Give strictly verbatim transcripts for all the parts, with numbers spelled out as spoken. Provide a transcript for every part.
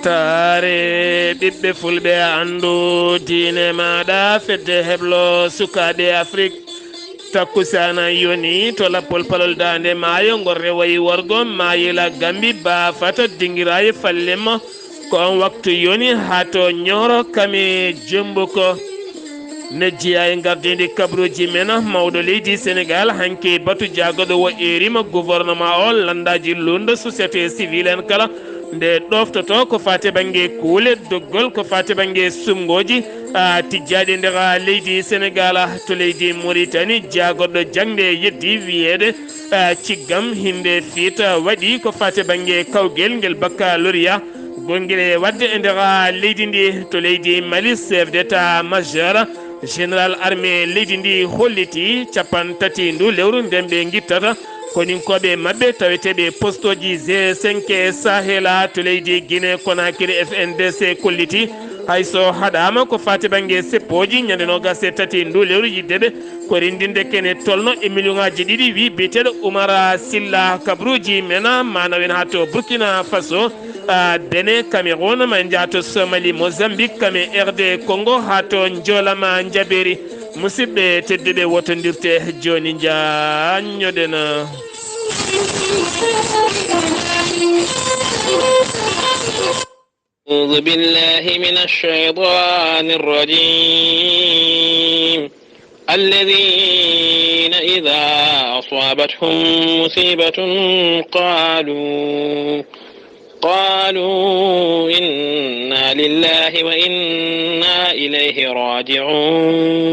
Taare ɓiɓɓe fulɓe, anndu diine maaɗa, fedde heblo sukaaɓe Afrik. Takkusaana yoni to lappol palol daande maayo, ngol rewoyi worgo, maayila Gambi, baafata, dingiraayi, fallema. Ko on waktu yoni haa to Ñooro kame Jumbuko. Nejjiya e ngardiindi kabruuji men, mawɗo leydi Senegaal, hanki batu jaagorɗo o eerima gouvernement o, lanndaaji luulndo, société civile en kala, nde ɗoftotoo ko faati bannge kuule doggol, ko faati bannge suɓngooji, a, tijjaaɗi nder leydi Senegaal. To leydi Moritani, jaagorɗo jaŋde yeddi wiyeede, a, ciggam hinde fiita waɗi ko faati bannge kawgel ngel baccalauréat. Gonngel e waɗde e nder leydi ndi. To leydi Mali, chef d'état-major général armée leydi ndi holliti cappanɗe tati ndu lewru nden ɓe ngittata koninkooɓe maɓɓe taweteeɓe postooji G cinq e Sahel to leydi Guinée Conakry. F N D C kolliti hay so haɗaama ko faati bannge seppooji ñande noogas e tati ndu lewru yiɗde ɓe ko renndinde kene tolno e miliyonaaji ɗiɗi, wi biyeteeɗo Umar Silla. Kabruuji men, ma nawen haa to Burkina Faso, a, Benin, Cameroun, ma en njaha to Somali, Mozambique, kame R D Congo, haa to Njolama Njaberi. Musidɓe tedduɓe, wotondirte jooni, njaanñoɗen. أعوذ بالله من الشيطان الرجيم. الذين إذا أصابتهم مصيبة قالوا، قالوا إنا لله وإنا إليه راجعون.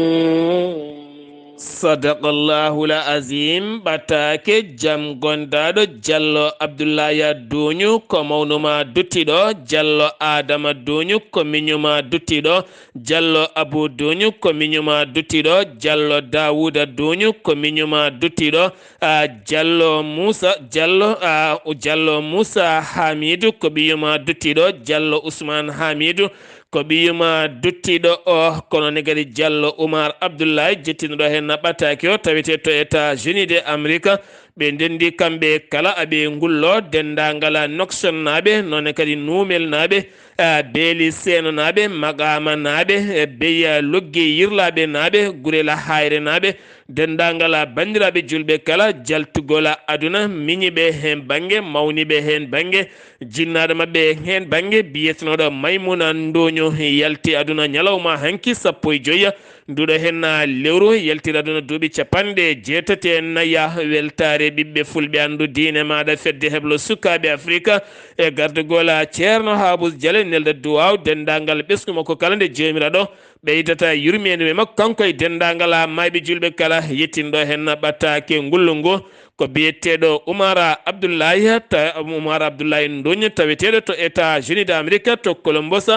Sadaqallahul Azim. Ɓataake jam gondaaɗo. Jallo Abdullahi Duuñu, ko mawnuma duttiɗo. Jallo Adama Duuñu, ko miñuma duttiɗo. Jallo Abu Duuñu, ko miñuma duttiɗo. Jallo Daawuda Duuñu, ko miñuma duttiɗo. A, Jallo Muusa, Jallo, a, Jallo Muusa Hamiidu, ko ɓiyuma duttiɗo. Jallo Usmaan Hamiidu, ko ɓiyuma duttiɗo o, kono ne kadi Jallo Umar Abdullahi, jettinɗo heen ɓataake o, tawetee to États-Unis de Amerika. Ɓe ndenndi kamɓe kala, aɓe ngullo denndaangal Nouakchott-naaɓe, noon ne kadi Nuumel-naaɓe, a, Beeli Seeno-naaɓe, Maqaama-naaɓe, e Beya Loggi Yirlaaɓe-naaɓe, Gurel Haayre-naaɓe, denndaangal banndiraaɓe juulɓe kala, jaltugol aduna, miñiiɓe heen bannge, mawniiɓe heen bannge, jinnaaɗo maɓɓe heen bannge, biyetenooɗo Maymuna Ndooño, yalti aduna ñalawma hanki, sappo e joy, nduɗo heen lewru, yaltira aduna duuɓi capanɗe jeetati e nayi. Weltaare ɓiɓɓe fulɓe, anndu diine maaɗa, fedde heblo sukaaɓe Afrika, e gardugol Ceerno Haabus Jale, nelda duwaaw denndaangal ɓesngu makko kala, nde Joomiraaɗo ɓeydata yurmeende e makko, kanko e denndaangal maayɓe juulɓe kala. Yettinɗo heen ɓataake ngullu ngu, ko biyeteeɗo Umar Abdullahi, ta-, Umar Abdullahi Ndoñ, taweteeɗo to États-Unis d'Amérique, to Columbus,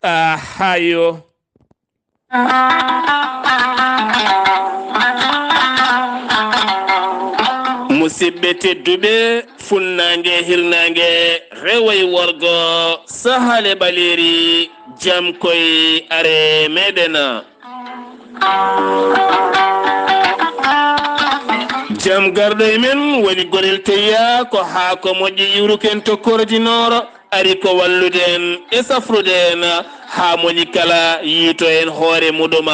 Ohio. Musidɓe tedduɓe, funnaange, hirnaange, rewo e worgo, sahal e ɓaleeri, jam koy are meɗen. Jam garɗo e men woni gorel teyya, ko haako moƴƴo iwruken to Kordi Nooro. Ari ko wallude en e safrude en haa moni kala yiito en hoore muɗum.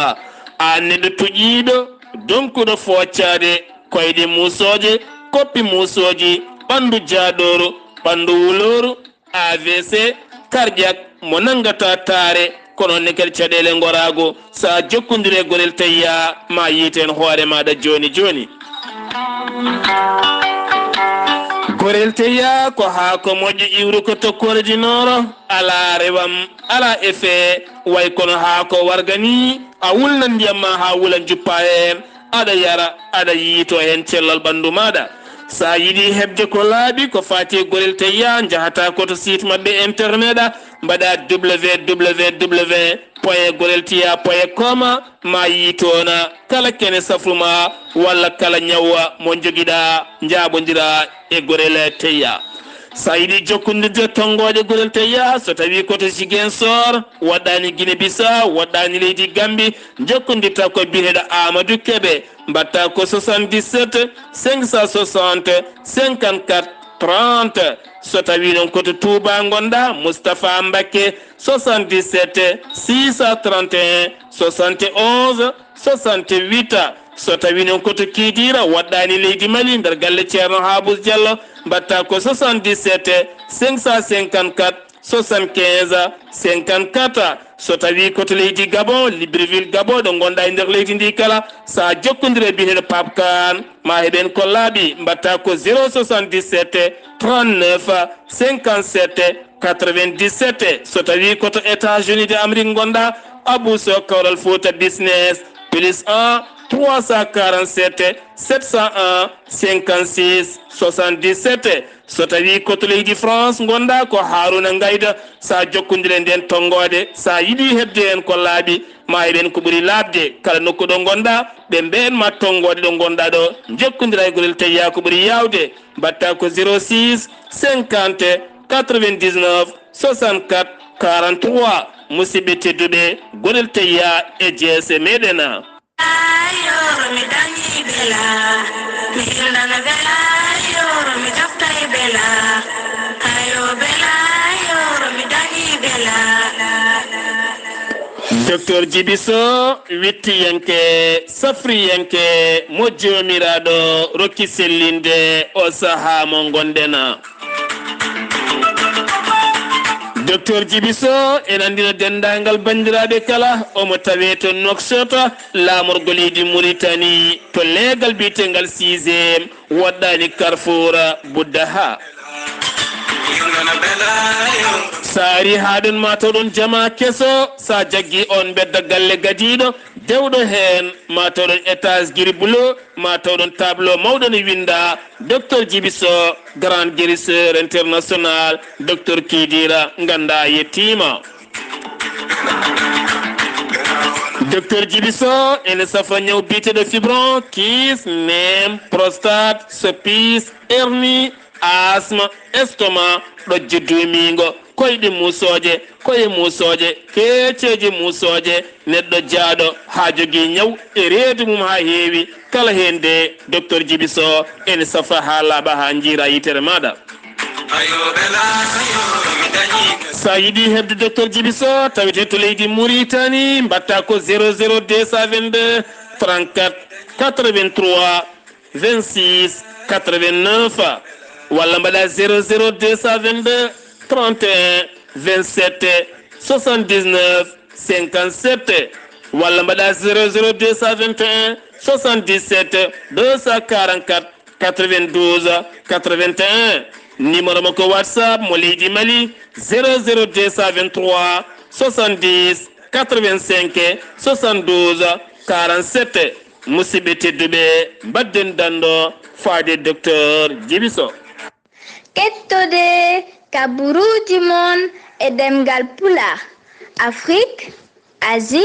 Aan neɗɗo tuƴiiɗo, donkuɗo fooccaade, koyɗe muusooje, koppi muusooji, ɓanndu jaaɗooru, ɓanndu wulooru, A V C, cardiaque, mo nanngata taare, kono ne kadi caɗeele ngoraago, so a jokkondire gorel teyya, ma yiiten hoore maaɗa jooni jooni. Gorel teyya ko haako moƴƴo iwruko to Kordi Nooro, alaa rewam, alaa effet, way kono haako warga ni, a wulnan ndiyam ma haa wula, njuppa heen, aɗa yara, aɗa yiito heen cellal ɓanndu maaɗa. So a yiɗi heɓde ko laaɓi, ko faati e gorel teyya, njahata ko to site maɓɓe internet, mbaɗa W W W point gorel teyya point com, ma yiitoon kala kene safru ma walla kala ñaw mo njogiɗa, njaaɓondira e gorel teyya. So a yiɗi jokkondirde tonngooɗe gorel teyya, so tawi ko to Ziguinchor, woɗɗaani Guinée Bissau, woɗɗaani leydi Gambie, njokkondirta ko biyeteeɗo Amadou Kébé, mbaɗta ko soixante-dix-sept cinq cent soixante cinquante-quatre trente. So tawii noon ko to Touba ngonɗaa, Moustapha Mbacké, soixante-dix-sept six cent trente et un soixante et onze soixante-huit. So tawii noon ko to Kidira, woɗɗaani leydi Mali, nder galle Ceerno Habous Diallo, mbaɗtaa ko soixante-dix-sept cinq cent cinquante-quatre soixante-quinze cinquante-quatre. So tawii ko to leydi Gabon, Libreville, Gabon, ɗo ngonɗaa e nder leydi ndi kala, so a jokkondire e biyeteeɗo Pape Kane, ma heɓen ko laaɓi, mbaɗtaa ko zéro soixante-dix-sept trente-neuf cinquante-sept quatre-vingt-dix-sept. So tawii ko to États-Unis de Amérique ngonɗaa, Abou Sow, Kawral Fouta Business, plus un trois cent quarante-sept sept cent un cinquante-six soixante-dix-sept. So tawii ko to leydi France ngonɗaa, ko Harouna Ngaïda, so a jokkondire e ndeen tonngoode, so a yiɗii heɓde heen ko laaɓi, ma heɓen ko ɓuri laaɓde. Kala nokku ɗo ngonɗaa, ɓe mbeen ma tonngoode ɗo ngonɗaa ɗo, jokkondira e Gotel Tayya ko ɓuri yaawde. Mbaɗtaa ko zéro six cinquante quatre-vingt-dix-neuf soixante-quatre quarante-trois. Musidɓe tedduɓe, Gotel Tayya e jeese meɗen. Ayoro mi dañi bela, mi hildana bela, ayoro mi daftay bela, ayo bela, ayoro mi dañi bela. Docteur Djiby Sow, wittiyanke, safriyanke, mo Joomiraaɗo rokki sellinde o sahaa mo ngonɗen. Docteur Djiby Sow, en anndino denndaangal banndiraaɓe kala, omo tawee to Nouakchott, laamorgo leydi Mauritanie, to leegal biyeteengal sixième, woɗɗaani Carrefour Boudaha. So a arii haa ɗon, ma taw ɗon jamaa keso, so a jaggii oon mbedda galle gadiiɗo, dewɗo heen, ma taw ɗon étage gris bleu, ma taw ɗon tableau mawɗo ne winndaa, Docteur Djiby Sow, grand guérisseur international, Docteur Kidira, nganndaa yettiima. Docteur Djiby Sow ene safa ñaw biyeteeɗo fibron, kyste, neem, prostate, soppis, hernie, asthme, estomac, ɗojjo duumiingo, koyɗe muusooje, koye muusooje, keeceeje muusooje, neɗɗo jaaɗo haa jogii ñaw e reedu mum haa heewi, kala heen de, Docteur Djiby Sow ene safa haa laaɓa haa njiira yitere maaɗa. So a yiɗii heɓde Docteur Djiby Sow, tawetee to leydi Mauritanie, mbaɗtaa ko zéro zéro deux cent vingt-deux trente-quatre quatre-vingt-trois vingt-six quatre-vingt-neuf, walla mbaɗa zéro zéro deux cent vingt-deux trente et un vingt-sept soixante-dix-neuf cinquante-sept, walla mbaɗa zéro zéro deux cent vingt et un soixante-dix-sept deux cent quarante-quatre quatre-vingt-douze quatre-vingt-un. Numéro makko WhatsApp mo leydi Mali, zéro zéro deux cent vingt-trois soixante-dix quatre-vingt-cinq soixante-douze quarante-sept. Musidɓe tedduɓe, mbaɗden danndo faade Docteur Djiby Sow. Kettode kaburuuji mon e ɗemngal Pulaar, Afrique, Asie,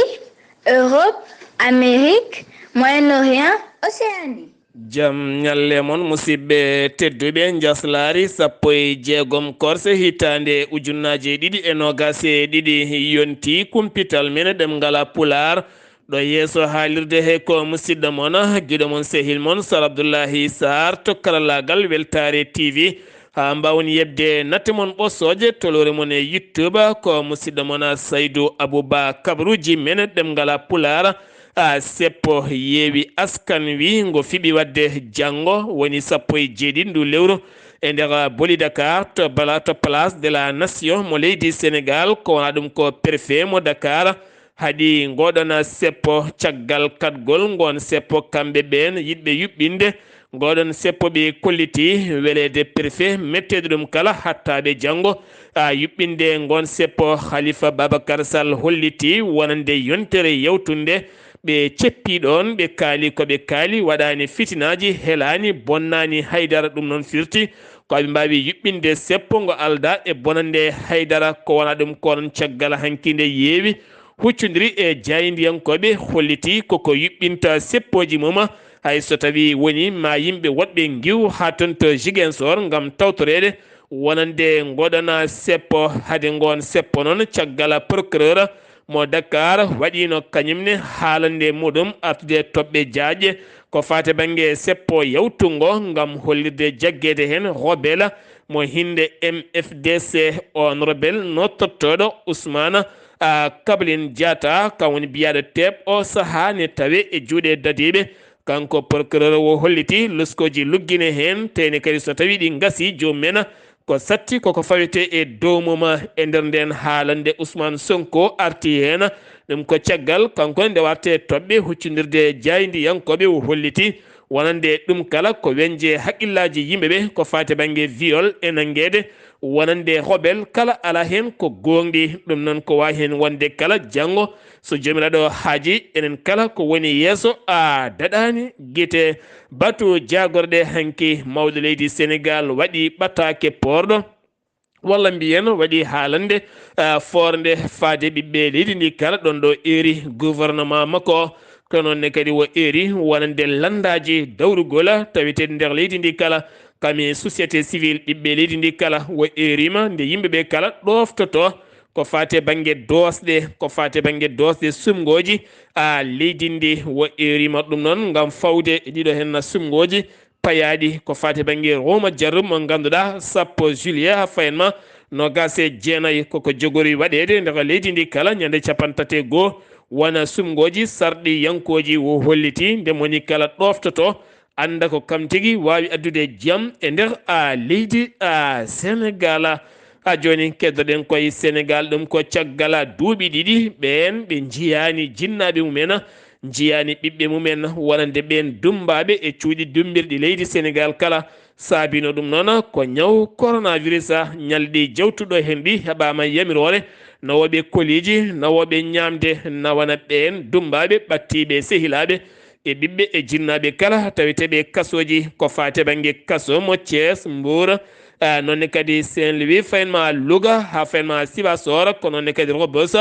Europe, Amérique, Moyen-Orient, Océanie. Jam ñalle mon, musidɓe tedduɓe, njaslaari sappo e jeegom korse hitaande ujunnaaje ɗiɗi e noogaas e ɗiɗi yonti kumpital men ɗemngal Pulaar. Ɗo yeeso haalirde he ko musidɗo mon, giɗo mon, sehil mon, Sar Abdullahi Sarr to karallaagal Weltaare T V. Haa mbaawon yeɓde natte mon ɓosooje, toloore mon e YouTube, ko musidɗo mon Saydu Abuba. Kabaruuji men ɗemngal Pulaar, a, seppo yeewi askan wi ngo fiɓi waɗde janngo, woni sappo e jeeɗiɗi ndu lewru e nder Boli Dakar to bala to Place de la Nation mo leydi Sénégal, ko wona ɗum ko préfet mo Dakar. Haɗi ngoɗon seppo caggal kaɗgol ngoon seppo, kamɓe ɓeen yiɗɓe yuɓɓinde ngoɗon seppo ɓe kolliti weleede préfet metteeɗo ɗum kala hattaaɓe janngo, a, yuɓɓinde ngoon seppo. Khalifa Babacar Sall holliti wonande yontere yawtunde ɓe ceppi ɗoon, ɓe kaali ko ɓe kaali, waɗaani fitinaaji, helaani, bonnaani haydara. Ɗum noon firti ko aɓe mbaawi yuɓɓinde seppo ngo aldaa e bonande haydara. Ko wona ɗum ko noon caggal hanki nde yeewi huccondiri e jaayndiyankooɓe, holliti koko yuɓɓinta seppooji mum, hay so tawii woni ma yimɓe woɗɓe ngiw haa toon to Ziguinchor ngam tawtoreede wonande ngoɗon seppo. Hade ngoon seppo noon, caggal procureur mo Dakar waɗiino kañum ne haalande muɗum artude toɓɓe jaajɗe ko faati bannge seppo yawtungo ngam hollirde jaggeede heen rebelle mo hinde M F D C, honorable no tottooɗo Ousmane, a, Kablin Diatta, kan woni biyaaɗo teeɓ o sahaa ne tawe e juuɗe dadiiɓe. Kanko procureur o holliti loskooji luggine heen, teyni kadi so tawii ɗi ngasii, joomum en ko satti koko fawetee e dow mum. E nder ndeen haalande, Ousmane Sonko arti heen. Ɗum ko caggal kanko nde wartee toɓɓe huccondirde e jaayndiyankooɓe, o holliti wonande ɗum kala ko weñde haqqillaaji yimɓe ɓe ko faati bannge viol e nanngeede wonande hobel kala alaa heen ko goongɗi. Ɗum noon ko waawi heen wonde kala janngo, so Joomiraaɗo haaji, enen kala ko woni yeeso a daɗaani gite. Batu jaagorɗe hanki mawɗo leydi Senegaal waɗi ɓataake poorɗo, walla mbiyen waɗi haalande, ah, foornde faade ɓiɓɓe leydi ndi kala ɗon ɗo eeri gouvernement makko. Ko noon ne kadi o eeri wonande lanndaaji dawrugol taweteeɗi nder leydi ndi kala, kam e société civile ɓiɓɓe leydi ndi kala. O eeriima nde yimɓe ɓe kala ɗooftoto ko faate bannge doosɗe, ko faate bannge doosɗe sumngooji, a, leydi ndi. O eeriima ɗum noon ngam fawde e ɗiɗo heen sumngooji payaaɗi ko faati bannge Roma Jarrum mo ngannduɗaa sappo juillet haa fayen ma noogaas e jeenayi koko jogori waɗeede nder leydi ndi kala ñande capanɗe tati e goo. Wona sumngooji sarɗiyankooji o holliti nde moni kala ɗooftoto annda ko kam tigi waawi addude jam e nder a leydi a Senegaal. A jooni keddoɗen koye Senegaal, ɗum ko caggal duuɓi ɗiɗi ɓeen ɓe njiyaani jinnaaɓe mumen, njiyaani ɓiɓɓe mumen wonande ɓeen dummbaaɓe e cuuɗi dummbirɗi leydi Senegaal kala. Saabino ɗum noon ko ñaw coronavirus, ñalɗi jawtuɗo heen ɗi heɓaama yamiroore, nawooɓe koliiji, nawooɓe ñaamde, nawana ɓeen dummbaaɓe ɓattiiɓe sehilaaɓe e ɓiɓɓe e jinnaaɓe kala taweteeɓe e kasooji ko faate bannge kaso mo Thiès, Mbour, a, noon ne kadi Saint-Louis, fayin ma Louga, haa fayin ma Sibassor, ko noon ne kadi Rebeuss,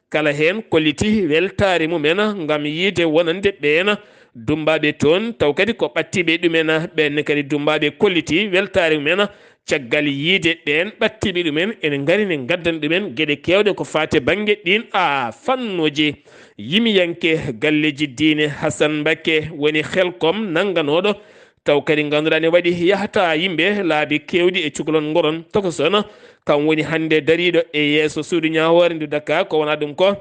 kala heen kolliti weltaare mumen ngam yiide wonande ɓeen dummbaaɓe toon, taw kadi ko ɓattiiɓe ɗumen, ɓeen ne kadi dummbaaɓe kolliti weltaare mumen caggal yiide ɓeen ɓattiiɓe ɗumen ene ngari ne ngaddan ɗumen geɗe keewɗe ko faate bannge ɗiin a fannuuji. Yimiyanke galleeji diine Hassan Mbakke woni helkom nannganooɗo, taw kadi ngannduɗaa ne waɗi yahata yimɓe laabi keewɗi e cukalon ngoron tokoson. Kam woni hannde dariiɗo e yeeso suudu ñaawoore ndu Dakar, ko wonaa ɗum ko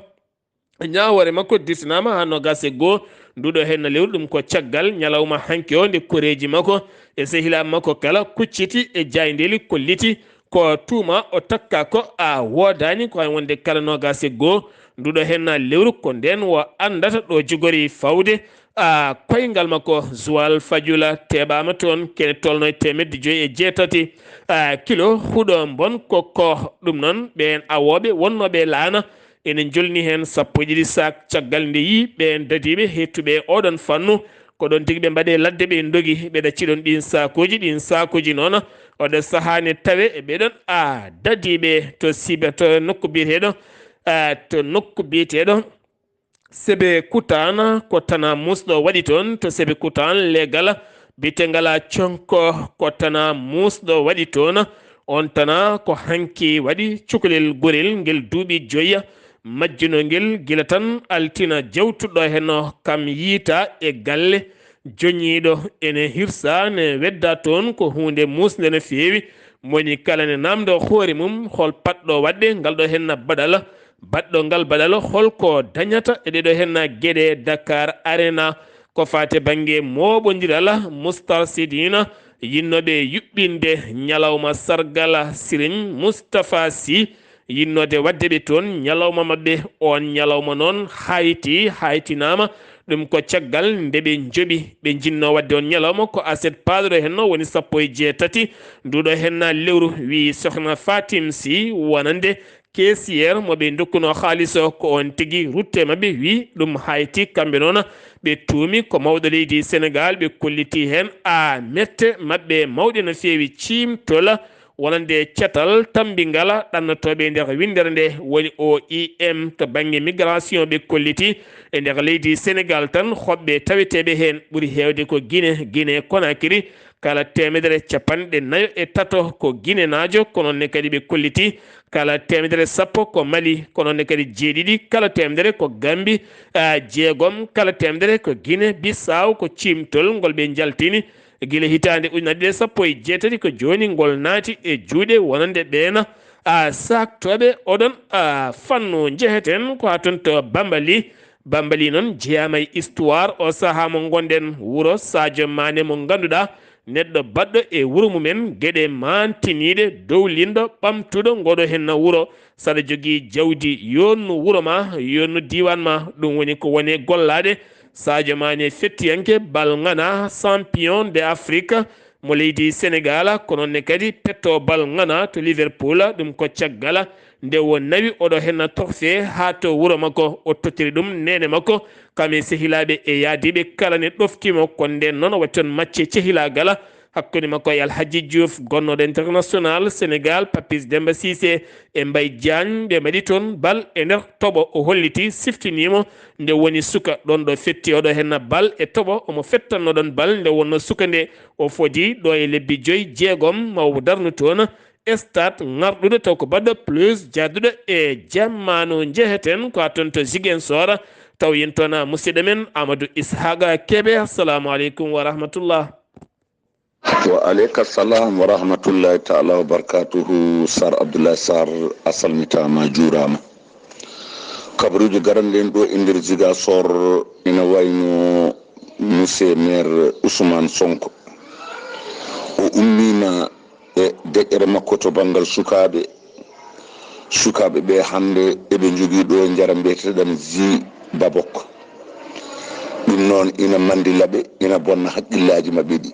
ñaawoore makko dirtinaama haa noogaas e goo nduɗo heen lewru. Ɗum ko caggal ñalawma hanki o nde koreeji makko e sehilaaɓe makko kala kucciti e jaayndeeli kolliti ko tuuma o takka ko a woodaani, ko hay wonde kala noogaas e goo nduɗo heen lewru ko ndeen o anndata ɗo jogori fawde a koyngal makko. Joal Fadiouth teeɓaama toon kene tolno e teemedde joyi e jeetati a kilo huɗo mbon ko ko. Ɗum noon ɓeen awooɓe wonnooɓe laana ene njolni heen sappo e ɗiɗi saak caggal nde yii ɓeen dadiiɓe heettuɓe e oɗon fannu ko ɗoon tigi ɓe mbaɗe ladde ɓe ndogi ɓe ɗacci ɗoon ɗiin saakuuji. Ɗiin saakuuji noon oɗo sahaa ne tawe e ɓeɗon a dadiiɓe to Siba, to nokku biyeteeɗo a to nokku biyeteeɗo Sebe Kutaan, ko tana muusɗo waɗi toon to Sebe Kutaan, leegal biyeteengal Conko, ko tana muusɗo waɗi toon. On tana ko hanki waɗi cukalel gorel ngel duuɓi joyi majjunoo ngel gila tan altina jawtuɗo heen kam yiita e galle joñiiɗo ene hirsa ne wedda toon ko huunde muusnde no feewi. Moni kala ne naamndo hoore mum hol paɗɗo waɗde ngal ɗo heen baɗal baɗɗo ngal baɗal, holko dañata e ɗeɗo heen geɗe Dakar Arena ko faate bannge mooɓondiral Moustarchidine yinnooɓe yuɓɓinde ñalawma sargal Serigne Moustapha Sy, yinnoode waɗde ɓe toon ñalawma maɓɓe. On ñalawma noon hayti, haytinaama. Ɗum ko caggal nde ɓe njoɓi, ɓe njinnoo waɗde on ñalawma ko aset paaɗuɗo heen o woni sappo e jeetati nduɗo heen lewru, wiyi Sokhna Fatim Sy wonande caissière mo ɓe ndokkunoo haalis o, ko on tigi rutte maɓɓe, wiyi ɗum hayti. Kamɓe noon ɓe tuumi ko mawɗo leydi Senegaal, ɓe kolliti heen a mette maɓɓe mawɗe no feewi, ciimtol wonande catal tammbingal ɗannotooɓe e nder winndere nde woni O I M to bannge migration. Ɓe kolliti e nder leydi Senegaal tan hoɓɓe taweteeɓe heen ɓuri heewde ko Gine, Gine Konakiri, kala teemedere capanɗe nayo e tato ko ginenaajo, ko noon ne kadi ɓe kolliti kala teemedere sappo ko Mali, ko noon ne kadi jeeɗiɗi kala teemedere ko Gambi, a, jeegom kala teemedere ko Gine Bissau. Ko ciimtol ngol ɓe njaltini Gila hitaande ujunere ɗiɗi e sappo e jeetati ko jooni ngol naati e juuɗe wonande ɓeena a saaktooɓe oɗon a fannu. Njeheten ko haa toon to Bambali. Bambali noon jeyaama e histoire o sahaa mo ngonɗen, wuro Sadio Mané mo ngannduɗaa neɗɗo baɗɗo e wuro mumen geɗe maantiniiɗe, dowlinɗo, ɓamtuɗo ngoɗo henna wuro. Saɗa jogii jawdi, yonnu wuro ma, yonnu diiwaan ma, ɗum woni ko woni e gollaade. Sadio Mané fettiyanke bal ŋana, champion de Afrique mo leydi Sénégal, ko noon ne kadi petto bal ŋana to Liverpool, ɗum ko caggal nde o nawi oɗo henna trophée haa to wuro makko, o tottiri ɗum neene makko, kam e sehilaaɓe e yaadiiɓe kala ne ɗoftii mo. Ko ndeen noon o waɗi toon macce cehilaagal hakkunde makko e Alhaji Diouf, gonnooɗo international Sénégal, Papis Demba Cissé e Mbaye Diagne. Ɓe mbaɗi toon bal e nder toɓo, o holliti, siftinii mo nde woni suka. Ɗoon ɗo fetti oɗo henna bal e toɓo, omo fettanno ɗoon bal nde wonno suka nde o fodi ɗo e lebbi joyi, jeegom, ma o darnu toon. Stade ŋarɗuɗo taw ko baɗɗo plus jadduɗo e jammaanu. Njeheten ko haa toon to Ziguinchor, taw yen toon musidɗo men Amadou Ishaqa Kebe. Assalamu aleykum wa rahmatullah. Wa aleyka salam wa rahmatullahi taala wa barakatuhu. Sar Abdoulaye Sar, a salmitaama, juuraama. Kabaruuji garanɗi en ɗo e nder Ziguinchor ina wayno monsieur maire Ousmane Sonko. O ummiima e deƴƴere makko to banngal sukaaɓe. Sukaaɓe ɓe hannde eɓe njogii ɗo njaram mbiyeteeɗam ji babok. Ɗum noon ina manndila ɓe, ina bonna haqqillaaji maɓɓe ɗi.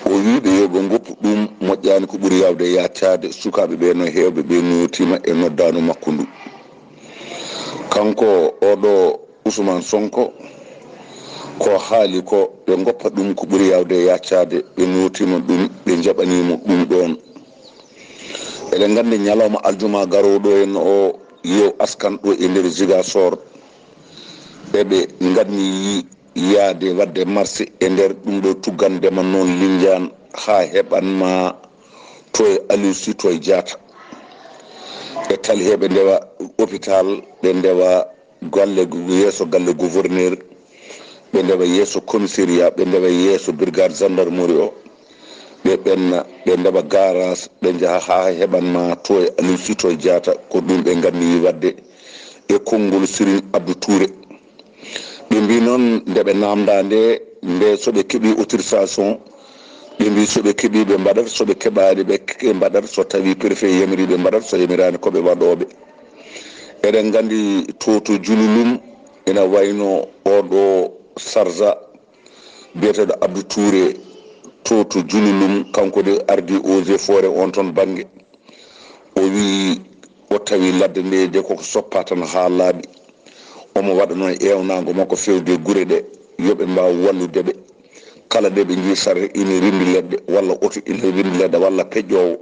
O wii ɓe yo ɓe ngoppu ɗum, moƴƴaani, ko ɓuri yaawde yaacaade. Sukaaɓe ɓe no heewɓe ɓe nootiima e noddaandu makko ndu. Kanko oɗo Ousmane Sonko, ko haali ko ɓe ngoppa ɗum ko ɓuri yaawde yaacaade, ɓe nootiima ɗum, ɓe njaɓaniimo ɗum ɗoon. Eɗen nganndi ñalawma aljuma garooɗo en o, yew askan ɗo e nder Ziguinchor, eɓe nganni yaade waɗde marché e nder ɗum ɗo tuggandema noon Lindiane haa heɓan ma to e Aline Sitoé Diatta. E tali he ɓe ndewa hôpital, ɓe ndewa galle, yeeso galle gouverneur, ɓe ndewa yeeso commissariat, ɓe ndewa yeeso brigade gendarmerie o, ɓe ɓenna, ɓe ndewa garage, ɓe njaha haa heɓan ma to e Aline Sitoé Diatta. Ko ɗum ɓe nganni waɗde e konngol Serigne Abdou Touré. Ɓe mbi noon nde ɓe naamndaa nde, nde so ɓe keɓii autorisation, ɓe mbi so ɓe keɓii ɓe mbaɗat, so ɓe keɓaani ɓe ke-, mbaɗat, so tawii préfet yamirii ɓe mbaɗat, so yamiraani ko ɓe waɗooɓe. Eɗen nganndi to, to Jululum ina wayno oɗo sarza biyeteeɗo Abdou Touré to, to Jululum, kanko de ardii eaux et forêts on toon bannge. O wii o tawi ladde nde de koko soppa tan haa laaɓi. Omo waɗa noon eewnaango makko fewde gure ɗe, yo ɓe mbaaw wallude ɓe. Kala nde ɓe njii sare ina rimbi leɗɗe, walla oto ina rimbi leɗɗe, walla peƴƴoowo,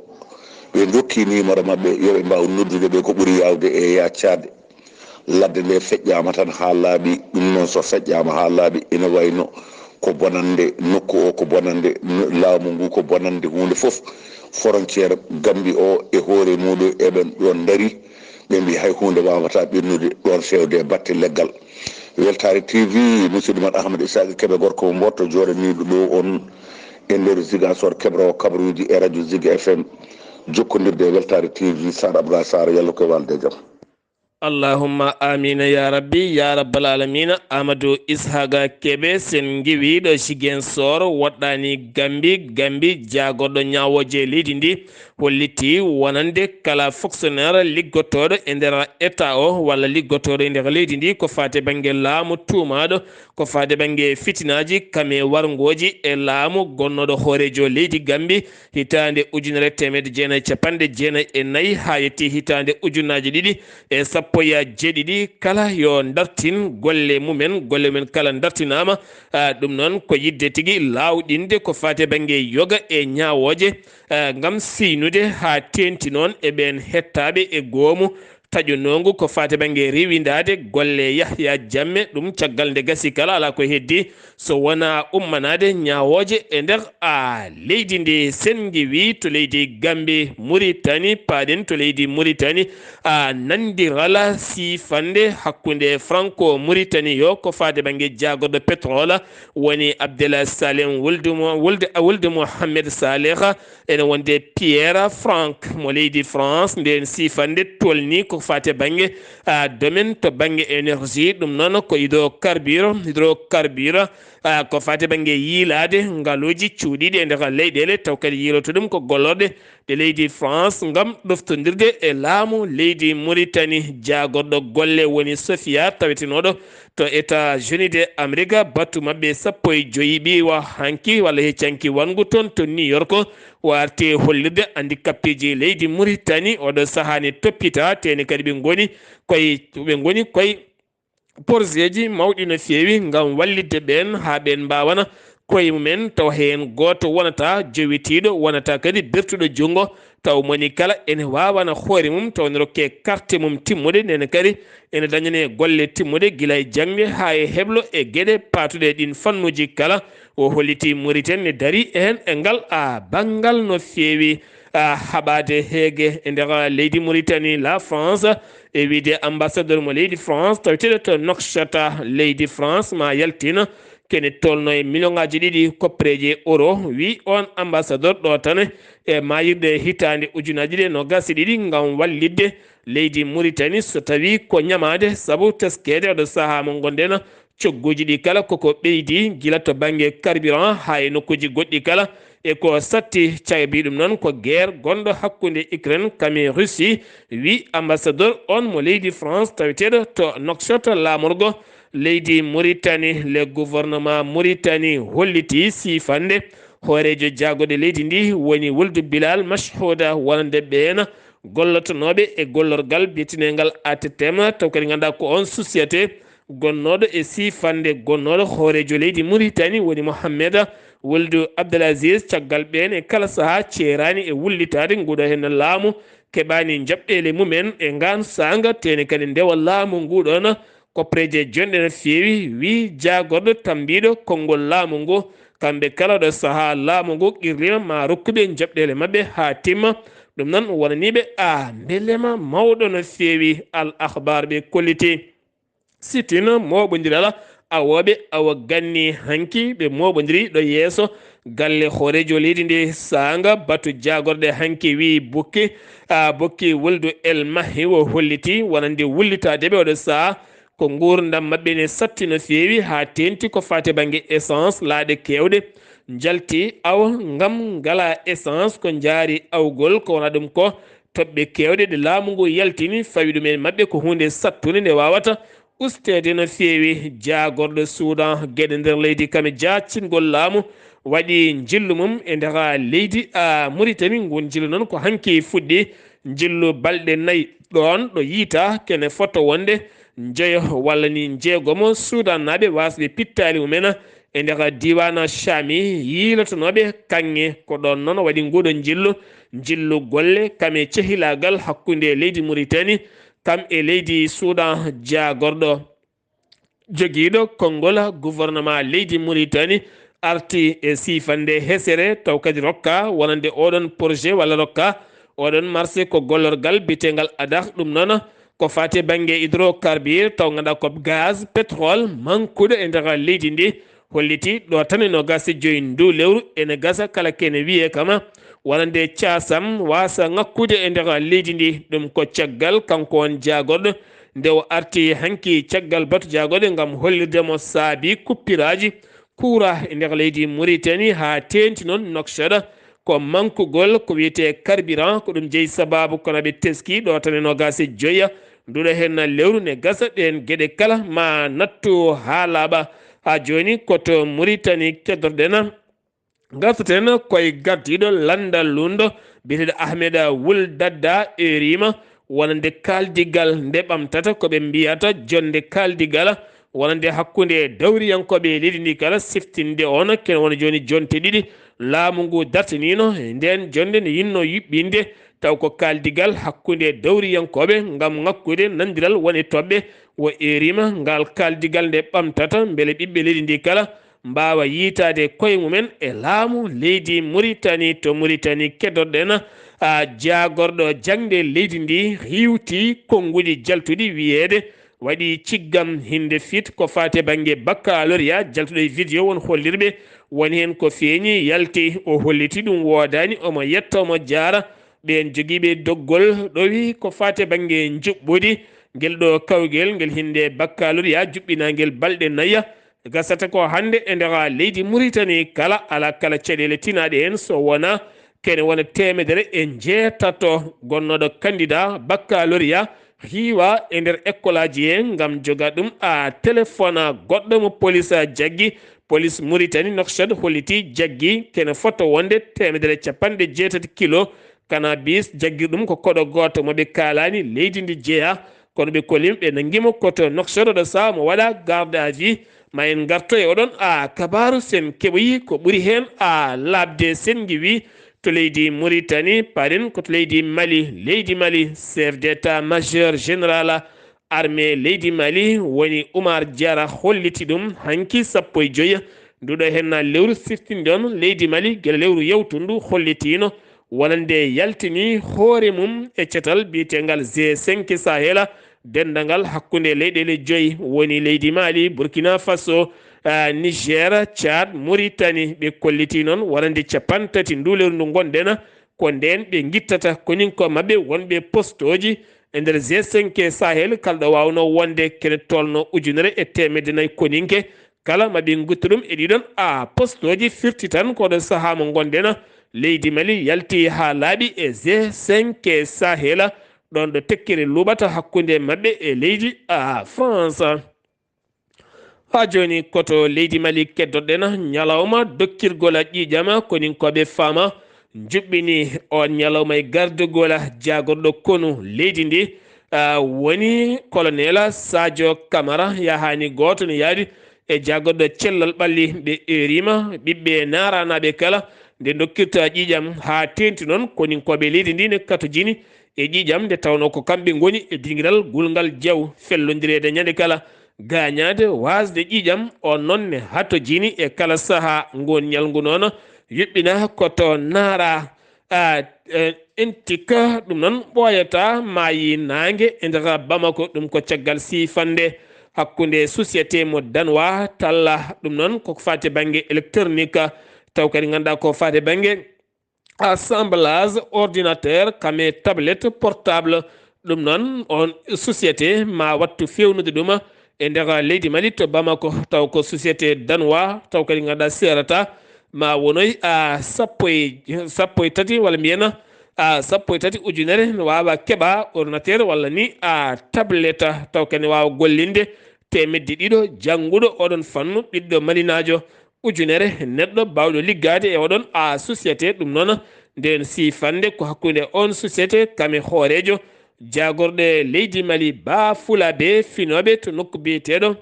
ɓe ndokki numéro maɓɓe, yo ɓe mbaaw noddude ɓe ko ɓuri yaawde e yaacaade. Ladde nde feƴƴaama tan haa laaɓi, ɗum noon so feƴƴaama haa laaɓi, ina wayno ko bonande nokku o, ko bonande no-, laamu ngu, ko bonande huunde fof. Frontière Gambie o e hoore muɗum eɓen ɗoon ndarii, ɓe mbi hay huunde waawata ɓennude ɗoon fewde e batte leggal. Weltaare T V, musidɗo mon Ahmed Isaaqa Kebe, gorko mo Mboto, jooɗaniiɗo ɗo on e nder Ziguinchor, keɓroowo kabaruuji e radio Zik F M, jokkondirde e Weltaare T V, Sar Abdoulaye Sar, yalla ko e walde e jam. Allahumma amiina ya rabbi, ya rabbal aalamiina. Amadou Ishaqa Kebe, sen ngiwiiɗo Ziguinchor, woɗɗaani Gambi, Gambi, jaagorɗo ñaawooje leydi ndi, hollitii wonande kala fonctionnaire liggotooɗo e nder État o walla liggotooɗo e nder leydi ndi ko faati bannge laamu tuumaaɗo ko faade bannge fitinaaji, kame warngooji e laamu gonnooɗo hooreejo leydi Gambi hitaande ujunere teemedde jeenayi e capanɗe jeenayi e nayi haa yettii hitaande ujunaaji ɗiɗi e sappo e jeeɗiɗi, kala yo dartin golle mumen, golle mumen kala dartinaama. Ah, ɗum noon ko yiɗde tigi laawɗinde ko faade bannge yoga e ñaawooje, ah, ngam siynude haa teeŋti noon e ɓeen hettaaɓe e goomu taƴunoongu ko faati bannge rewindaade golle Yahya Jammeh, ɗum caggal nde gasi kala alaa ko heddi so wonaa ummanaade ñaawooje e nder a leydi ndi. Senngi wi to leydi Gambi, Muritani, paaɗen to leydi Muritani, a nandirala siifannde hakkunde Franco Muritani yo ko faati bannge jaagorɗo pétrole woni Abdel Salem Wuld Mo-, Wuld, Wuld Mohamed Saleh, ene wonde Pierre Franck mo leydi France. Nden siifannde tolni ko faati bannge, a, domaine to bannge énergie, ɗum noon ko hydrocarbure, hydrocarbure, a, ko faati bannge yiilaade ngaluuji cuuɗiiɗi e nder leyɗeele, taw kadi yiiloto ɗum ko gollorɗe ɗe leydi France ngam ɗoftondirde e laamu leydi Muritani. Jaagorɗo golle woni Sofia, tawetenooɗo to États-Unis de Amérique. Batu maɓɓe sappo e joyi ɓiwa hanki walla heccanki wanngu toon to New York, o arti hollirde handicapéji leydi Muritani. Oɗo sahaa ne toppita, teni kadi ɓe ngoni koye, ɓe ngoni koye porzeeji mawɗi no feewi ngam wallitde ɓeen haa ɓeen mbaawana koye mumen, tawa heen gooto wonata jowitiiɗo, wonata kadi bertuɗo junngo, taw moni kala ene waawana hoore mum, taw ne rokke karte mum timmuɗe, ndeen kadi ene dañane golle timmuɗe gila e jaŋde haa e heblo e geɗe paatuɗe e ɗiin fannuuji kala. O holliti Muritani ne darii heen e ngal a banngal no feewi. A, haɓaade heege e nder leydi Muritani, la France, e wiyde ambassadeur mo leydi France taweteeɗo to Nouakchott, leydi France, ma yaltin kene tolno e million ŋaaji ɗiɗi koppereeji euro, wi oon ambassadeur ɗo tan e maayirɗe hitaande ujunaaji ɗiɗi e noogaas e ɗiɗi ngam wallitde leydi Muritani so tawi ko ñamaande sabu teskeede oɗo sahaa mo ngonɗen. Cogguuji ɗi kala koko ɓeydi, gila to bannge carburant haa e nokkuuji goɗɗi kala. E ko satti caɓi ɗum noon ko guerre gonɗo hakkunde Ukraine kam e Russie, wi ambassadeur on mo leydi France taweteeɗo to Nouakchott, laamorgo leydi Muritani. Le gouvernement Muritani holliti siifannde hooreejo jaagorɗe leydi ndi woni Wuldu Bilal Mashhuda wonande ɓeen gollotonooɓe e gollorgal biyeteneengal A T T M, taw kadi ngannduɗaa ko on société gonnooɗo e siifannde gonnooɗo hooreejo leydi Muritani woni Mohamed Wuldu Abdelaziz. Caggal ɓeen e kala sahaa ceeraani e wullitaade nguɗo heen laamu, keɓaani njaɓɗeele mumen e ngaan saanga, tene kadi ndewa laamu nguɗon. Koppereeje jonɗe no feewi, wi jaagorɗo tambiiɗo konngol laamu ngu. Kamɓe kala ɗo sahaa laamu ngu qirlima ma rokkuɓe njaɓɗeele maɓɓe haa timma. Ɗum noon wonaniiɓe a mbelema mawɗo no feewi. Al Akhbar ɓe kolliti. Sitin mooɓondiral awooɓe awa ganni hanki ɓe mooɓondiri ɗo yeeso galle hooreejo leydi ndi saanga batu jaagorɗe hanki wi Bukki, a, Bukki Wuldu El Mahi o holliti wonande wullitaade ɓe oɗo sahaa ko nguurndam maɓɓe ne satti no feewi haa teenti ko faati bannge essence laaɗe keewɗe njalti awa ngam ngala essence ko njaari awgol ko wona ɗum ko toɓɓe keewɗe ɗe laamu ngu yaltini fawi ɗum e maɓɓe ko huunde sattunde nde waawata usteede no feewi. Jaagorɗo Suudan geɗe nder leydi kam e jaacingol laamu waɗi njillu mum e nder leydi a Muritani. Ngun njillu noon ko hanki fuɗɗi, njillu balɗe nayi ɗoon ɗo yiita kene foto wonde njeyo walla ni njeegomo Suudannaaɓe waasɓe pittaali mumen e nder diiwaan Caami yiilotonooɓe kaŋŋe. Ko ɗoon noon waɗi nguuɗo njillu, njillu golle kam e cehilaagal hakkunde leydi Muritani kam e leydi Suudan. Jaagorɗo jogiiɗo konngol gouvernement leydi Muritani arti e siifannde hesere, taw kadi rokka wonande oɗon projet walla rokka oɗon marché ko gollorgal biyeteengal Adah. Ɗum noon ko faati bannge hydrocarbure, taw ngannduɗaa ko gaz, pétrole, mankuɗo e nder leydi ndi. Holliti ɗo tan e noogaas e joy ndu lewru ene gasa kala kene wiyee kama wonande caasam waasa ŋakkude e nder leydi ndi. Ɗum ko caggal kanko on jaagorɗo nde o arti hanki caggal batu jaagorɗe ngam hollirde mo saabi kuppiraaji kuura e nder leydi Muritani haa teenti noon Nouakchott. Ko mankugol ko wiyetee carburant, ko ɗum jeyi sabaabu kono ɓe teski ɗo tan e noogaas e joya nduɗo heen lewru ne gasa ɗeen geɗe kala ma nattu haa laaɓa. Haa jooni ko to Muritani keddorɗen. Ngartaten koye gardiiɗo lanndal lunndo biyeteeɗo Ahmed Wul Dadda, erima wonande kaaldigal nde ɓamtata ko ɓe mbiyata jonnde kaaldigal wonande hakkunde dawriyankooɓe leydi ndi kala siftinde on kene wona jooni jonte ɗiɗi Laamu ngu dartiniino e ndeen jonnde nde yinnoo yuɓɓinde, taw ko kaaldigal hakkunde dawriyankooɓe ngam ŋakkude nanndiral woni toɓɓe. Wo eerima ngal kaaldigal nde ɓamtata mbele ɓiɓɓe leydi ndi kala mbaawa yiytaade koye mumen e laamu leydi Muritani. To Muritani keddorɗen, a, jaagorɗo jaŋde leydi ndi hiwti konnguɗi jaltuɗi wiyeede waɗi ciggam hinde fit ko faate bannge baccalauréat jaltuɗo e vidéo won hollirɓe woni heen ko feeñi yalti o holliti ɗum woodaani omo yetta omo jaara ɓeen jogiiɓe doggol ɗowi ko faate bannge njuɓɓudi ngel ɗo kawgel ngel hinde baccalauréat juɓɓinaangel balɗe naya. Gasata ko hannde e nder leydi Muritani kala ala kala caɗeele tinaaɗe heen so wona kene wona teemedere e njeetato gonnooɗo kandida baccalauréat hiiwa e nder ekkolaaji he ngam joga ɗum a telefona goɗɗo mo polis jaggi. Polis Muritani Nouakchott holliti jaggi kene foto wonde teemedere capanɗe jeetati kilo kanabis jaggir ɗum ko koɗo gooto mo ɓe kaalaani leydi ndi jeya. Kono ɓe kolima ɓe nanngimo ko to Nouakchott ɗo saha mo waɗa garde à vue. Ma en ngarto e oɗon a kabaaru sen keɓoyi ko ɓuri heen a laaɓde sen ngiwi to leydi Muritani parin ko to leydi Mali. Leydi Mali chef d'état majeur général armée leydi Mali woni Oumar Diarra holliti ɗum hanki sappo e joyi nduɗo henna lewru siftinɗon leydi Mali gila lewru yawtundu hollitiino wonande yaltini hoore mum e cetal biyetengal G cinq Sahel denndangal hakkunde leyɗeele joyi woni leydi Mali, Burkina Faso, ah, Niger, Tchad, Mauritanie. Ɓe kolliti noon wonande capanɗe tati ndu lewru ndu ngonɗen ko ndeen ɓe ngittata koninko maɓɓe wonɓe postooji e nder G cinq Sahel kala ɗo waawno wonde kene tolno ujunere e teemedde nayi koninke kala ma ɓe nguttu ɗum e ɗiɗon a postooji firti tan koɗo sahaa mo ngonɗen leydi Mali yalti haa laaɓi e G cinq Sahel ɗon ɗo tekkere luuɓata hakkunde maɓɓe e leydi a France. Haa jooni koto leydi Mali keddoɗen ñalawma dokkirgol ƴiiƴam koninkooɓe faama njuɓɓini on ñalawma e gardugol jaagorɗo konu leydi ndi, ah, woni colonel Sadio Camara. Yahaani gooto no yaadi e jaagorɗo cellal ɓalli ɓe eerima ɓiɓɓe naranaaɓe kala nde dokkirta ƴiiƴam haa teenti noon koninkooɓe leydi ndi ne katojini e ƴiiƴam nde tawnoo ko kamɓe ngoni e dingiral gulngal jaw fellondireede ñande kala gaañaade waasde ƴiiƴam. On noon ne hatojini e kala sahaa ngon ñalngu noon yuɓɓina ko to naara a, e, entika ɗum noon ɓooyata maayi naange e nder Bamako. Ɗum ko caggal siifannde hakkunde société mo Danwa talla ɗum noon koko faati bannge électronique taw kadi ngannduɗaa ko faati bannge assemblage ordinateur kame tablette portable. Ɗum noon on société ma wattu fewnude ɗum e nder leydi Mali to Bamako taw ko société Danwa taw kadi ngannduɗaa seerata ma wonoy a sappo e sappo e tati walla mbiyen a sappo e tati ujunere no waawa keɓa ordinateur walla ni a tablette taw kadi waawa gollinde teemedde ɗiɗo jannguɗo oɗon fannu ɓiɗɗo malinaajo ujunere neɗɗo baawɗo liggaade e oɗon a société. Ɗum noon nden siifannde ko hakkunde on société kame hooreejo jaagorɗe leydi Mali ba fulaaɓe finooɓe to nokku biyeteeɗo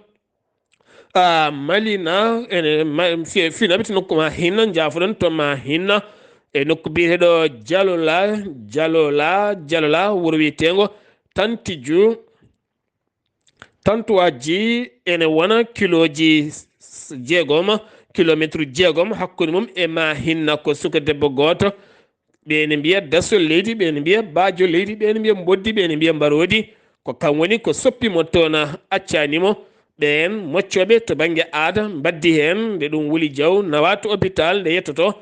a Malina ene ma- fi- finooɓe to nokku ma hinna njaafoɗon to ma hinna e nokku biyeteeɗo Jalola Jalola Jalola wuro wiyeteengo Tantiju. Tantuwaaji ene wona kilooji s- jeegom kilometre jeegom hakkunde mum e ma hinna ko suka debbo gooto. Ɓe ene mbiya daso leydi ɓe ene mbiya baajo leydi ɓe ene mbiya mboddi ɓe ene mbiya mbaroodi. Ko kam woni ko soppi mo toon accani mo. Ɓeen moccooɓe to bannge aada mbaddi heen nde ɗum wuli jaw nawa to hôpital nde yettoto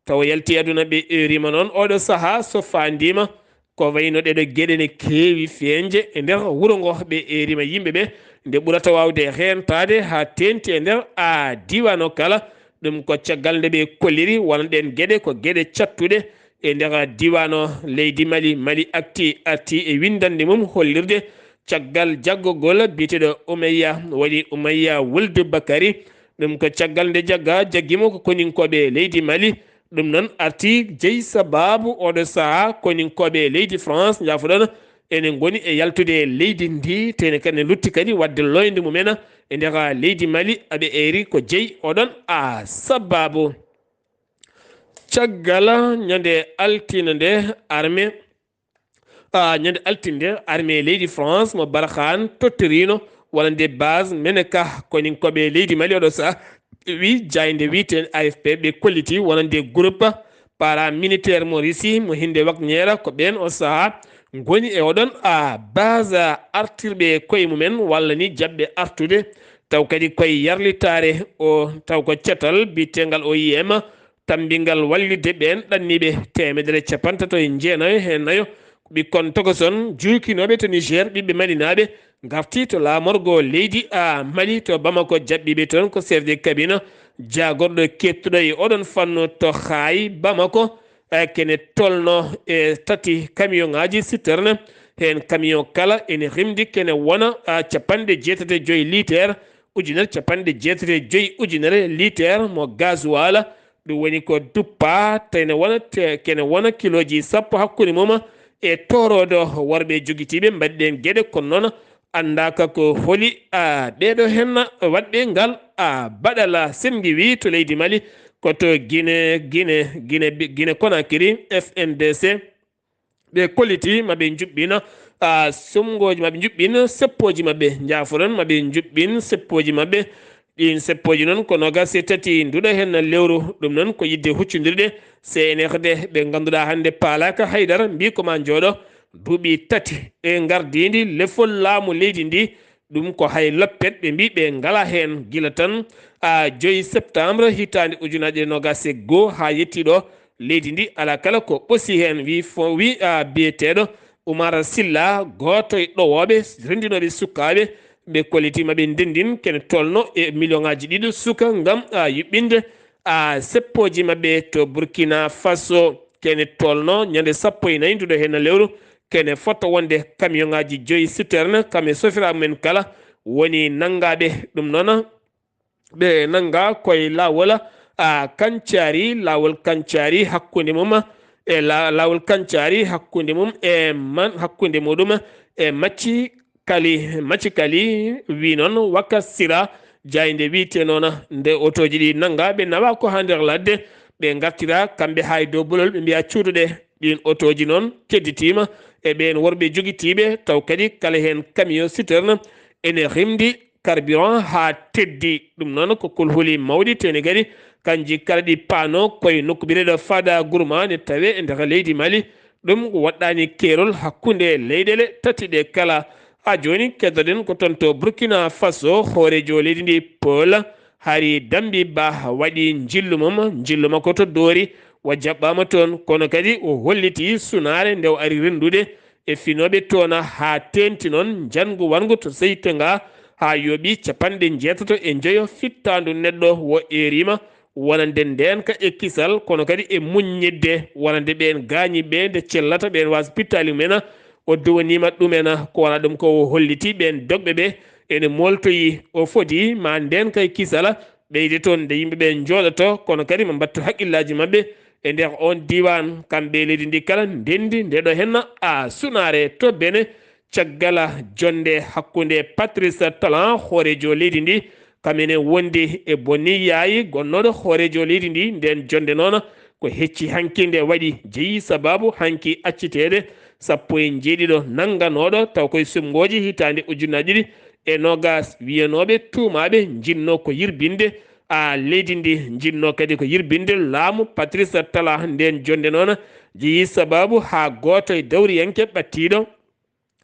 tawa yalti aduna ɓe eerima noon oɗo sahaa so faandiima ko wayno ɗeɗo geɗe ne keewi feeñde e nder wuro ngo ɓe eerima yimɓe ɓe nde ɓurata waawde heentaade haa teenti e nder a diiwaan o kala. Ɗum ko caggal nde ɓe kolliri wonɗen geɗe ko geɗe cattuɗe e nder diiwaan o leydi Mali. Mali Actu arti e winndannde mum hollirde caggal jaggogol biyeteeɗo Umayya woni Umayya Wuld Bakari. Ɗum ko caggal nde jagga jaggimo ko koninkooɓe leydi Mali. Ɗum noon arti jeyi sabaabu oɗo sahaa koninkooɓe leydi France njaafoɗon ene ngoni e yaltude e leydi ndi tene kadi ne lutti kadi waɗde loyde mumen e nder leydi Mali. Aɓe eeri ko jeyi oɗon a sabaabu. Caggal ñande altine nde, armée, ah, ñande altine nde, armée leydi France mo Barkhane tottirino wonande base Meneka, koninkoɓe leydi Mali oɗo saha, wi jaaynde wiyeteende A F P, ɓe kolliti wonande groupe paramilitaire mo Russie mo hinde Wagner, ko ɓen o saha ngoni e oɗon, ah, base artirɓe koye mumen walla ni jaɓɓe artude, taw kadi koye yarlitaare o, taw ko catal biyetengal O I M, tammbingal wallitde ɓeen ɗanniiɓe teemedere capantato e jeenayo he nayo, ko ɓikkon tokoson juukinooɓe to Niger, ɓiɓɓe malinaaɓe, ngarti to laamorgo leydi, a, Mali to Bamako. Jaɓɓiiɓe toon ko chef de cabinet jaagorɗo keettuɗo e oɗon fannu to Haay Bamako, e kene tolno e tati camion ŋaaji citerne, heen camion kala ene rimdi kene wona, a, capanɗe jeetati e joy liiter, ujunere capanɗe jeetati e joy ujunere liiter mo gasoil. Ɗum woni ko duppa, tene wona te-, kene wona kilooji sappo hakkunde mum e tooroodo worɓe jogitiiɓe mbaɗi ɗeen geɗe, kono noon anndaaka ko holi, a, ɓeeɗo henna waɗɓe ngal, a, baɗala. Sen ngiwii to leydi Mali, ko to Gine, Gine, Gine, Gine Konakiri, F N D C. Ɓe kolliti ma ɓe njuɓɓina, a, sumngooji, ma ɓe njuɓɓin seppooji maɓɓe, njaafoɗon, ma ɓe njuɓɓin seppooji maɓɓe. Ɗiin seppooji noon ko noogaas e tati nduɗo heen lewru. Ɗum noon ko yiɗde huccondirde C N R D, ɓe ngannduɗaa hannde paalaaka haydara, mbii ko ma njooɗo duuɓi tati e ngardiindi lefol laamu leydi ndi. Ɗum ko hay loppet ɓe mbii ɓe ngalaa heen gila tan, a, joy septembre hitaande ujunaaje ɗiɗi e noogaas e goo haa yettii ɗo. Leydi ndi alaa kala ko ɓosi heen, wi fo-, wi, a, biyeteeɗo Umar Silla, gooto e ɗowooɓe renndinooɓe sukaaɓe, ɓe kolliti ma ɓe ndenndin kene tolno e miliyoŋaaji ɗiɗo suka ngam, a, yuɓɓinde, a, seppooji maɓɓe to Burkina Faso. Kene tolno ñande sappo e nayi nduɗo heen lewru, kene fota wonde camion ŋaaji joyi citerne, kam e sofiraaɓe men kala woni nanngaaɓe. Ɗum noon, ɓe nannga koye laawol, a, Kancari, laawol Kancari hakkunde mum e la-, laawol Kancari hakkunde mum e man, hakkunde muɗum e Macci Kali, Macci Kali wi noon Waka Sira, jaaynde wiyte noon, nde otooji ɗi nannga, ɓe nawa ko haa nder ladde, ɓe ngartira kamɓe haa e dow bolol, ɓe mbiya cuuɗuɗe. Ɗiin otooji noon kedditiima e ɓeen worɓe jogitiiɓe, taw kadi kala heen camion citerne ene rimdi carburant haa teddi. Ɗum noon ko kulhuli mawɗi, teni kadi kanji kala ɗi paano koye nokku biyeteeɗo Fada Gourma ne tawe e nder leydi Mali. Ɗum ko waɗɗaani keerol hakkunde leyɗeele tati ɗe kala. Haa jooni keddoɗen ko toon to Burkina Faso, hooreejo leydi ndi Paul Hari Dambi Ba waɗi njillu mum, njillu makko to Doori, o jaɓɓaama toon, kono kadi o holliti sunaare nde o ari renndude e finooɓe toon haa teeŋti noon njanngu wanngu to Seytenga haa yooɓi capanɗe njeetato e njoyo fittaandu neɗɗo wo eeriima wonande ndeenka e kisal, kono kadi e muññidde wonande ɓeen gaañiiɓe nde cellata ɓeen waas pittaali mum en. O duwaniima ɗum en, ko wonaa ɗum ko o holliti ɓeen dogɓe ɓe ene mooltoyi. O fodi ma ndeenka e kisal ɓeyde toon nde yimɓe ɓe njooɗoto, kono kadi ma mbattu haqqillaaji maɓɓe e nder oon diiwaan. Kamɓe leydi ndi kala ndenndi nde ɗo henna a sunaare to Bene, caggal jonnde hakkunde Patrice Talon, hooreejo leydi ndi, kam ene wondi e Bonni Yaayi, gonnooɗo hooreejo leydi ndi. Ndeen jonnde noon ko hecci hanki nde waɗi, jeyi sabaabu hanki acciteede sappo e njeeɗiɗo nannganooɗo, taw koye sumngooji hitaande ujunnaji ɗiɗi e noogaas, wiyanooɓe tuumaaɓe njinnoo ko yirbinde, a, leydi ndi, njinnoo kadi ko yirbinde laamu Patrice Talon. Ndeen jonnde noon jeyi sabaabu haa gooto e dawriyanke ɓattiiɗo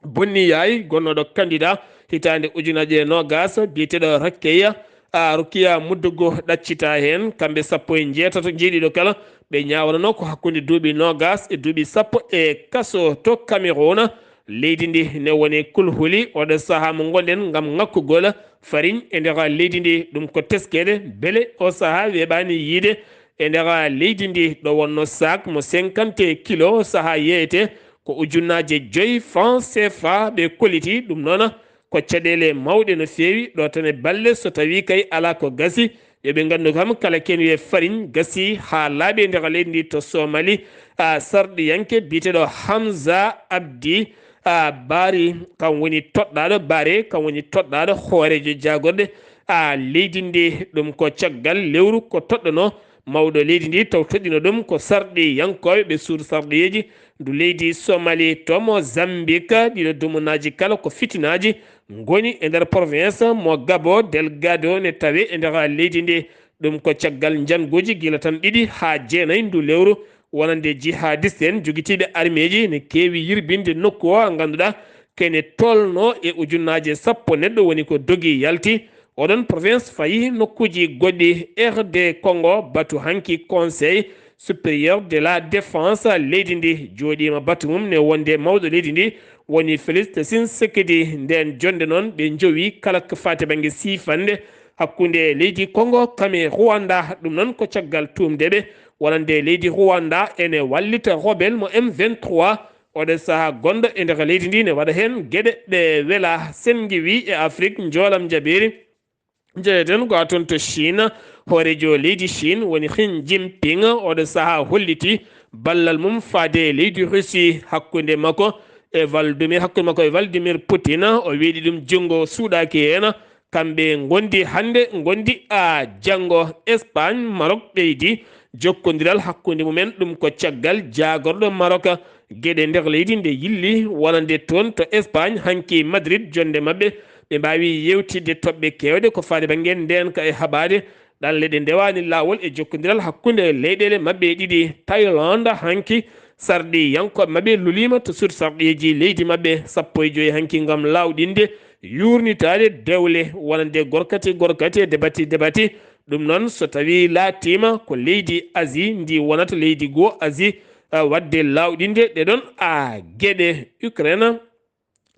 Bonni Yaay, gonnooɗo candidat hitaande ujunnaji ɗiɗi e noogaas, biyeteeɗo Rakkeya, a, Rukiya Muddugo ɗaccitaa heen. Kamɓe sappo e njeetato njeeɗiɗo kala, ɓe ñaawananoo ko hakkunde duuɓi noogaas e duuɓi sappo e kaso to Cameroun. Leydi ndi ne woni kulhuli oɗo sahaa mo ngonɗen ngam ŋakkugol fariñ e nder leydi ndi. Ɗum ko teskeede, mbele o sahaa weeɓaani yiyde e nder leydi ndi, ɗo wonnoo saak mo cinquante kilo, o sahaa yeeyete ko ujunnaaje joy franc C F A ɓe kolliti. Ɗum noon ko caɗeele mawɗe no feewi ɗo tan e balle, so tawii kay alaa ko gasi, yo ɓe nganndu kam kala kene wiyee fariñ gasi haa laaɓi e nder leydi ndi to Somali. A, sarɗiyanke biyeteeɗo Hamza Abdi, a, Bari, kam woni toɗɗaaɗo, Bare, kam woni toɗɗaaɗo hooreejo jaagorɗe, a, leydi ndi. Ɗum ko caggal lewru ko toɗɗanoo Mawɗo leydi ndi taw toɗɗino ɗum ko sarɗiyankooɓe ɓe suudu sarɗiyeeji ndu leydi Somali, to Mozambique. Ɗiɗo dumunaaji kala ko fitinaaji ngoni e nder province mo Gabo Delgado ne tawe e nder leydi ndi. Ɗum ko caggal njanguuji gila tan ɗiɗi haa jeenayi ndu lewru, wonande jihadiste en jogitiiɓe armeeji ne keewi yirbinde nokku o, ngannduɗaa kene tolno e ujunnaaje sappo neɗɗo woni ko dogi yalti. Oɗon province fayi nokkuuji goɗɗi, R D Congo, batu hanki Conseil supérieur de la défense leydi ndi jooɗiima batu mum ne wonde mawɗo leydi ndi woni Félix Tshisekedi. Nden jonde noon ɓe jowi kala ko faati bannge siifande hakkunde leydi Congo kam e Rwanda. Ɗum noon ko caggal tuumde ɓe wonande leydi Rwanda ene wallita rebelle mo M vingt-trois. Oɗo sahaa gonɗo e nder leydi ndi ne waɗa heen geɗe ɗe wela. Sen ngiwi e Afrik njoolam jabeeri, njeyeten ko a toon to Chine. Hooreejo leydi Chine woni Xi Jinping, oɗo sahaa holliti ballal mum faade e leydi Russie hakkunde makko e Vladimir, hakkunde makko e Vladimir Poutine. O weeɗi ɗum junngo suuɗaaki heen. Kamɓe ngondi hannde, ngondi a janngo. Espagne, Maroc ɓeydi jokkondiral hakkunde mumen. Ɗum ko caggal jaagorɗo Maroc geɗe nder leydi nde yilli wonande toon to Espagne hanki Madrid. Jonde maɓɓe ɓe mbaawi yewtidde toɓɓe keewɗe ko faade bannge ndeenka e haɓaade ɗanle ɗe ndewaani laawol e jokkondiral hakkunde leyɗeele maɓɓe ɗiɗi. Thaïlande hanki sarɗiyankooɓe maɓɓe luliima to suudu sarɗiyeeji leydi maɓɓe sappo e joyi hanki ngam laawɗinde yuurnitaade dewle wonande gorkati gorkati e debati debati. Ɗum noon so tawii laatiima ko leydi Asie ndi wonata leydi goo Asie, eh, waɗde laawɗinde ɗe ɗoon a geɗe. Ukraine,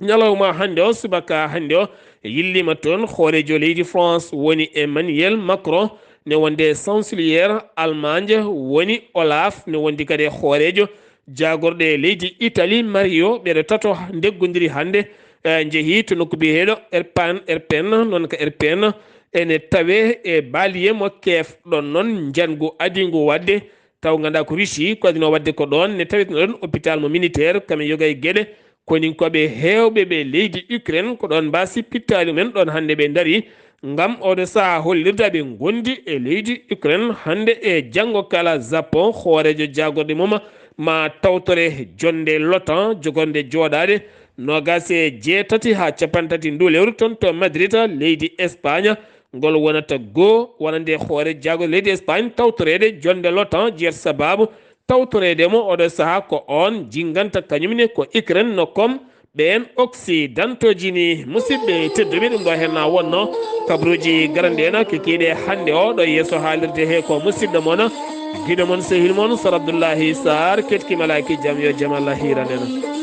ñalawma hannde o, subaka hannde o, yilliima toon hooreejo leydi France woni Emmanuel Macron ne wonde chancelier Allemagne woni Olaf ne wondi kadi e hooreejo jaagorɗe leydi Italie Mario. Ɓeɗo tato ndeggondiri hannde, eh, njehii to nokku biyeteeɗo Erpan, Erpen, noon ko Erpen ene tawe e banlieue mo Kiev. Ɗon noon njangu adingu waɗde taw ngannduɗaa ko Russie ko adino waɗde ko ɗoon ne taweteno ɗon hôpital mo militaire kam e yoga e geɗe. Koninkooɓe heewɓe ɓe leydi Ukraine ko ɗoon mbaasi pittaali mumen ɗoon hannde ɓe ndarii ngam oɗo sahaa hollirde aɓe ngondi e leydi Ukraine hannde e janngo kala. Japon hooreejo jaagorɗe mum ma tawtore jonde l'OTAN jogorde jooɗaade noogaas e jeetati haa cappanɗe tati ndu lewru toon to Madrid leydi Espagne. Ngol wonata goo wonande hoore jaagorɗe leydi Espagne tawtoreede jonde l'OTAN jeet sababu tawtoreede mo oɗo sahaa ko oon jinnganta kañum ne ko Ukraine no kom ɓeen occidentauji ni. Musidɓe tedduɓe, ɗum ɗo heen na wonno kabruuji garanɗi en kekiiɗe hannde o ɗo yeeso haalirde he ko musidɗo mon giɗo mon sehil mon Sar Abdoullahi Sarr ketki malaaki jam yo jam Allah hiiran en.